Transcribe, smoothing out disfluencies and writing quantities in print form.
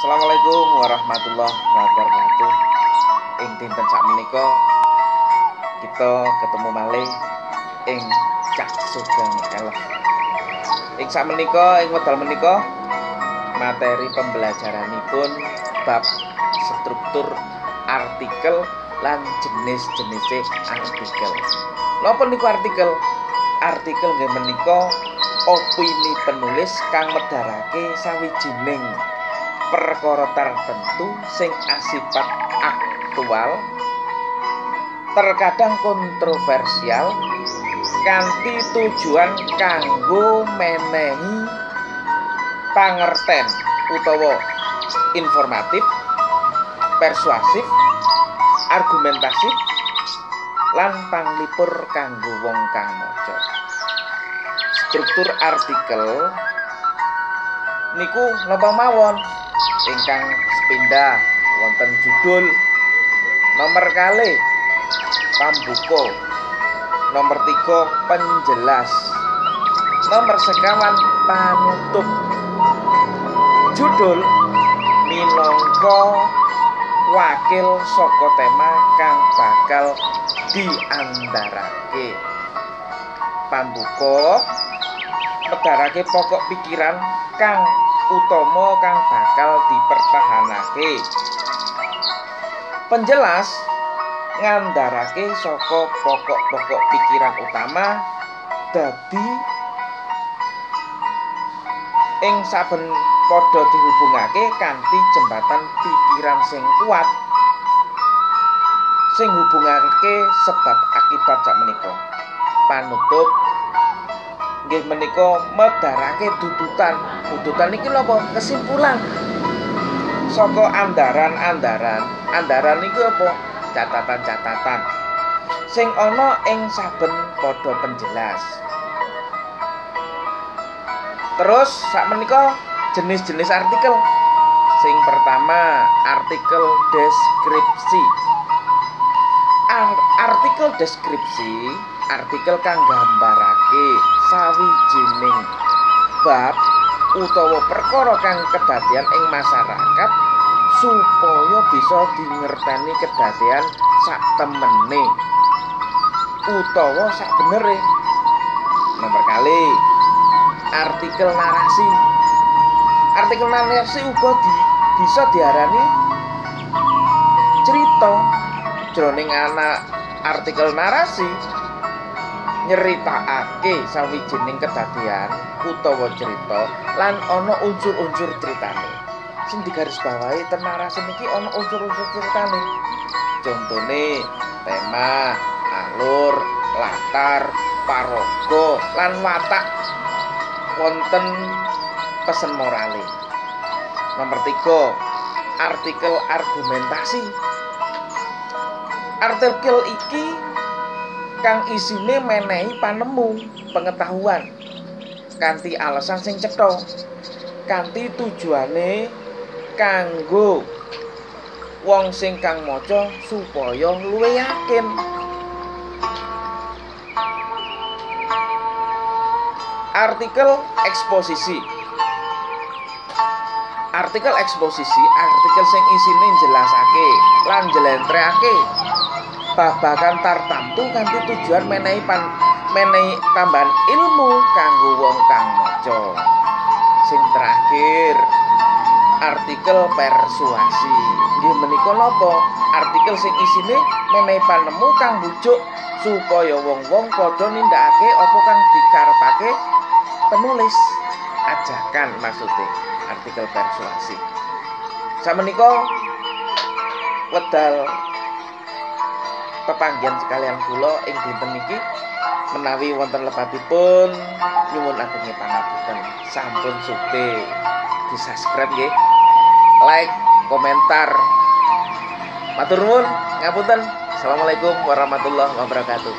Assalamualaikum warahmatullahi wabarakatuh. Ing dinten sakmenika kita ketemu malih ing Cak Sugeng Elf. Ing sakmenika, ing wekdal menika materi pembelajaranipun bab struktur artikel lan jenis-jenise artikel. Napa niku artikel? Artikel nggih menika opini penulis kang medharake sawijining perkara tertentu sing asipat aktual, terkadang kontroversial, kanthi tujuan kanggo menehi pangerten utawa informatif, persuasif, argumentasif, lan panglipur kanggo wong kang maca. Struktur artikel niku napa mawon? Ingkang sepindah wonten judul, nomor kalih pambuka, nomor 3 penjelas, nomor sekawan panutup. Judul minangka wakil saka tema kang bakal diandharake. Pambuka medharake pokok pikiran kang utama kang bakal dipertahanake. Penjelas ngandharake saka pokok-pokok pikiran utama dadi ing saben padha dihubungake kanthi jembatan pikiran sing kuat sing hubungake sebab akibat sakmenika. Panutup nggih menika medharake dudutan. Dudutan iki napa? Kesimpulan saka andaran-andaran. Andaran niku apa? Catatan-catatan sing ana ing saben padha penjelas. Terus sakmenika jenis-jenis artikel. Sing pertama, artikel deskripsi. Artikel deskripsi, artikel kang nggambarake sawijining bab utawa perkara kang kedadian ing masyarakat supaya bisa dingerteni kedadian sak temene utawa sak benere. Nomor kali, artikel narasi. Artikel narasi uga bisa diarani cerita. Jroning ana artikel narasi nyeritakake sawijining kedadian utawa cerita lan ana unsur-unsur critane. Sing digarisbawahi ten narasi niki ana unsur-unsur critane. Contone tema, alur, latar, paraga lan watak wonten pesen morale. Nomor 3, artikel argumentasi. Artikel iki kang isine menehi panemu, pengetahuan kanthi alasan sing cetha, kanthi tujuane kanggo wong sing kang maca supaya luwih yakin. Artikel eksposisi. Artikel eksposisi, artikel sing isine njelasake lan njlentrehake babagan tartamtu kanthi tujuan menehi tambahan ilmu kanggo wong kang maca. Sing terakhir, artikel persuasi. Nggih menika napa? Artikel sing isine menehi panemu kang bujuk supaya wong-wong padha nindakake apa kang dikarepake penulis. Ajakan maksude artikel persuasi. Sakmenika wedal pepanggihan sekalian kula ing dinten niki, menawi wonten lepatipun nyuwun agunging pangapunten. Sampun supe di-subscribe nggih, like, komentar. Matur nuwun, ngapunten. Assalamualaikum warahmatullahi wabarakatuh.